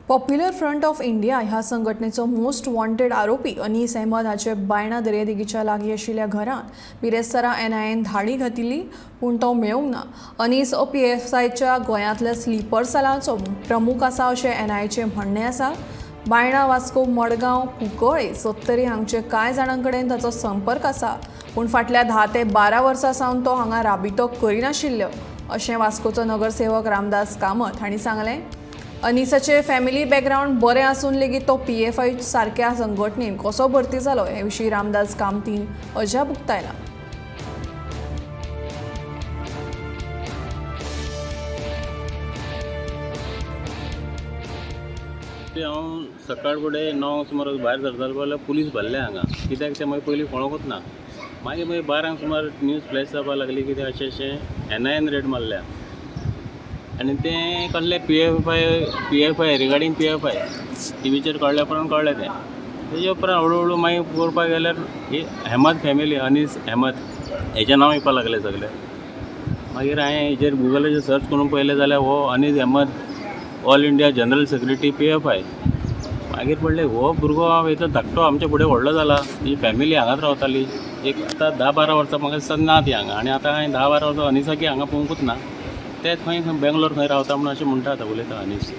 Popular front of India ह्या संघटनेचो most wanted आरोपी अनीस अहमद हाचे बायणा दर्यादेगेच्या लागीं आशिल्ल्या घरांत बिरेस्तारा एनआयएन धाडी घातिल्ली, पूण तो मेळूंक ना. अनीस पीएफआयच्या गोंयांतल्या स्लीपर सेलाचो प्रमुख आसा अशें एनआयएचें म्हणणें आसा. बायणा, वास्को, मडगांव, कुंकळ्ळे, सत्तरी हांगचे कांय जाणां कडेन ताचो संपर्क आसा, पूण फाटल्या 10 ते 12 वर्सां सावन तो हांगा राबितो करिनाशिल्लो अशें वास्कोचो नगरसेवक रामदास कामत हांणी सांगलें. अनीसाचे फॅमिली बॅकग्रावंड बरें आसून लेगीत तो पीएफआय सारक्या संघटनेन कसो भरती जालो हे विशीं रामदास कामतीन अजाप उक्तायला. हांव सकाळ फुडें 9 सुमार भायर सरतालो जाल्यार पुलीस भरले हांगा. कित्याक तें मागीर पयलीं कळोंकूच ना. मागीर मागीर 12 सुमार न्यूज फ्लॅश जावपाक लागली कितें अशें अशें एनआयएन रेड मारल्या आनी तें कसलें पीएफआय रिगार्डींग पीएफआय टिवीचेर कळ्ळ्या उपरांत कळ्ळें तें. तेजे उपरांत हळू हळू मागीर पळोवपाक गेल्यार ही अहमद फॅमिली, अनीस अहमद हेजें नांव येवपाक लागलें सगळें. मागीर हांवें हेजेर गुगलाचेर सर्च करून पळयलें जाल्यार हो Anees Ahmed all India general secretary PFI. मागीर पडलें हो भुरगो हांव येता धाकटो आमच्या फुडें व्हडलो जाला, तेजी फॅमिली हांगाच रावताली. एक आतां 10-12 वर्सां म्हाका दिसता ना ती हांगा, आनी आतां हांवें 10-12 वर्सां अनिसाकी हांगा पळोवंकूच ना. ते खंय खंय बेंगलोर खंय रावता म्हणून अशें म्हणटा, आतां उलयता अनीस.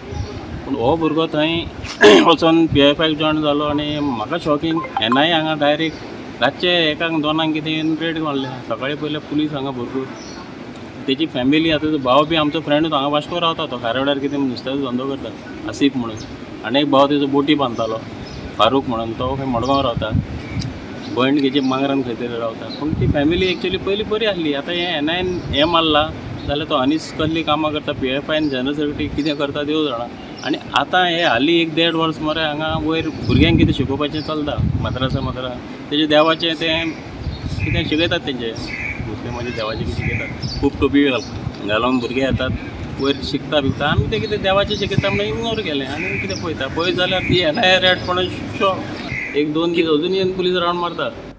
पूण हो भुरगो थंय वचोन पीएफआयक जॉयन जालो आनी म्हाका शॉकिंग एनआयए हांगा डायरेक्ट रातचे 1-2 कितें रेड मारले. सकाळीं पयलें पुलीस हांगा भरपूर. तेजी फॅमिली आतां तेजो भाव बी आमचो फ्रेंड हांगा वास्को रावता, तो खारवाड्यार कितें नुस्त्याचो धंदो करता आसीफ म्हणून. आनी एक भाव तेजो बोटी बांदतालो फारूक म्हणून, तो खंय मडगांव रावता. भयण तेजी मांगरान खंय तरी रावता. पूण ती फॅमिली एक्चुली पयलीं बरी आसली. आतां हें एनआयएन हें मारला जाल्यार तो अनीस कसलीं कामां करता, पीएफआयन जनरल सेक्रेटरी कितें करता देव जाणा. आनी आतां हे हालीं 1-1.5 वर्स मरे हांगा वयर भुरग्यांक कितें शिकोवपाचें चलता मद्रासा मद्रासा तेजें देवाचें तें कितें शिकयतात, तेंचे मुस्लिमाचें देवाचें कितें शिकयतात. खूब टोपी घालून भुरगे येतात वयर शिकता बिकता. आमी तें कितें देवाचें शिकयता म्हणून इग्नोर केलें आनी कितें पळयता पळयत जाल्यार ती एनआयए रेड पण शॉक. 1-2 दीस अजून येवन पुलीस रावंड मारतात.